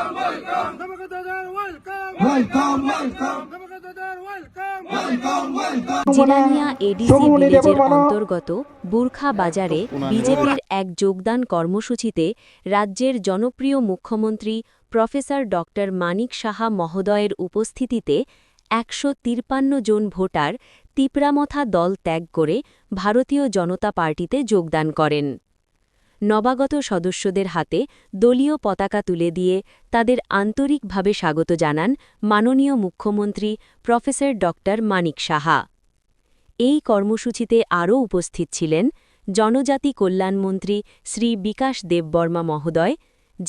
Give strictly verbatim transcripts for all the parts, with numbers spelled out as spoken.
Welcome, welcome. Welcome, welcome. Welcome, welcome. Jirania ADC ভিলেজের অন্তর্গত বুরখা বাজারে বিজেপির এক যোগদান কর্মসূচিতে রাজ্যের জনপ্রিয় মুখ্যমন্ত্রী প্রফেসর ডক্টর মানিক সাহা মহোদয়ের উপস্থিতিতে একশো তিপ্পান্ন জন ভোটার তিপ্রামথা দল ত্যাগ করে ভারতীয় জনতা পার্টিতে যোগদান করেন। নবাগত সদস্যদের হাতে দলীয় পতাকা তুলে দিয়ে তাদের আন্তরিকভাবে স্বাগত জানান মাননীয় মুখ্যমন্ত্রী প্রফেসর ডক্টর মানিক সাহা। এই কর্মসূচিতে আরও উপস্থিত ছিলেন জনজাতি কল্যাণ মন্ত্রী শ্রী বিকাশ দেববর্মা মহোদয়,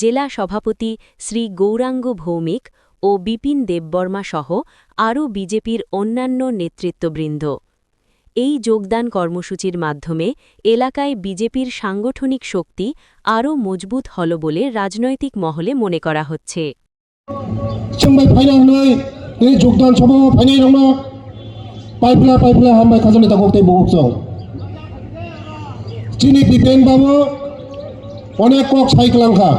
জেলা সভাপতি শ্রী গৌরাঙ্গ ভৌমিক ও বিপিন দেববর্মা সহ আরও বিজেপির অন্যান্য নেতৃত্ববৃন্দ। এই যোগদান কর্মসূচির মাধ্যমে এলাকায় বিজেপির সাংগঠনিক শক্তি আরও মজবুত হল বলে রাজনৈতিক মহলে মনে করা হচ্ছে। Chwng bai phaina hwnwi tini jukdan sobo phainai rokno paipla paipla hambai khajani takhuk tei bukhuk chwng. Chini Bipen babu onek kok sai kwlangkha.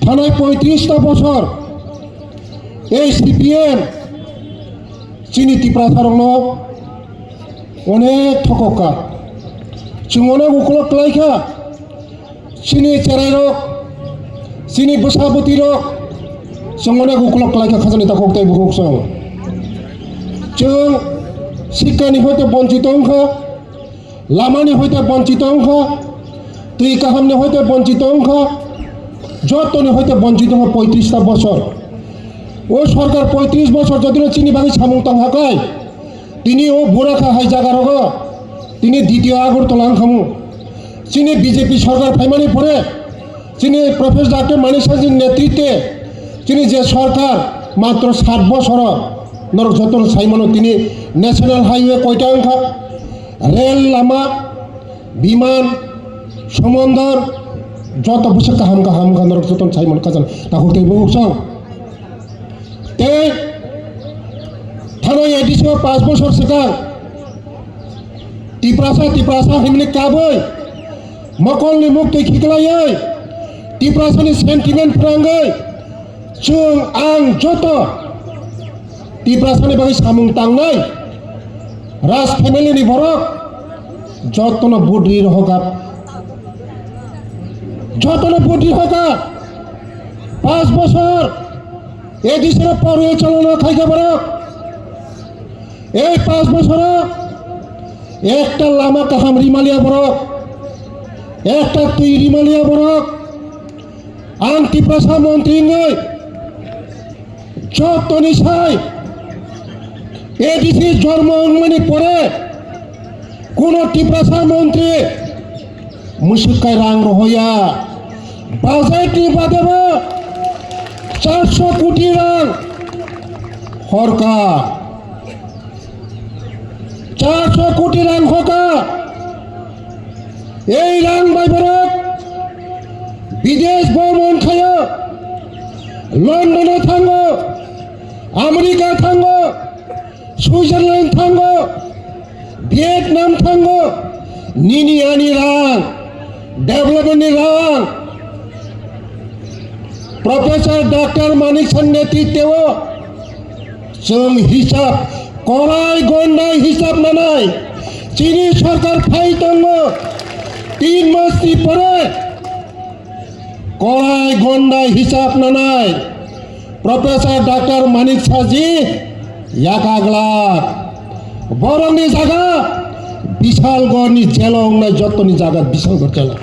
Thanai poitris ta bochor ei C P M chini Tiprasa rokno onek thokok kha. Chwng onek uklok kwlai kha. Chini cherai rok, chini bwsa bwtwi rok, chwng onek uklok kwlai kha khajani takhuk tei bukhuk chwng. Chwng sikha ni hoite bonchito wng kha, lama ni hoite bonchito wng kha, twi kaham ni hoite bonchito wng kha, joto ni hoite bonchito wng kha poitris ta bochor. O sorkar poitris bochor jodi no chini bagwi samung tong ha kai, tini o Burakha hai jaga rogo tini ditiyo Agartala wng kha mu. Chini B J P sorkar phaimani pore chini Professor Doctor Manik Saha ni netritwe chini je sorkar matro sat bochoro norok joto no sai mano tini national highway koita wng kha, rel lama, biman, somondor, joto bwswk kaham kaham wng kha norok joto no sai mano khajal takhuk tei bukhuk chwng. Tei thano A D C o paanch bochor swkang Tiprasa, Tiprasa hwnwi kabwi mokolni muktwi khiklaiwi Tiprasani sentiment phrangwi chwng ang joto Tiprasani bagwi samung tangnai Raj family ni borok jotono budri rohokha. Jotono budri hoka. Paanch bochor A D C no parwi cholona khaikha borok. Ei paanch bochoro ekta lama kaham rimaliya borok, ekta twi rimaliya borok. Ang Tiprasa montri wngwi jotoni sai A D C jormo wngmani pore kuno Tiprasa montri mwswk kai rang rohoya. Budget ni bade bo charso koti rang horka. Charso koti rang hoka. Ei rang bai borok bidesh bomon khayo, London o thango, America thango, Switzerland thango, Vietnam thango, nini ani rang, development ni rang. Professor Doctor Manik Saha ni netritwo chwng hisab, korai gondai hisab nanai. Chini sorkar phai tongo, tin mas ni pore korai gondai hisab nanai. Professor Doctor Manik Saha ji yakaglak. Borokni jaga Bishalgarh ni jelo wngnai, jotoni jaga Bishalgarh jelo.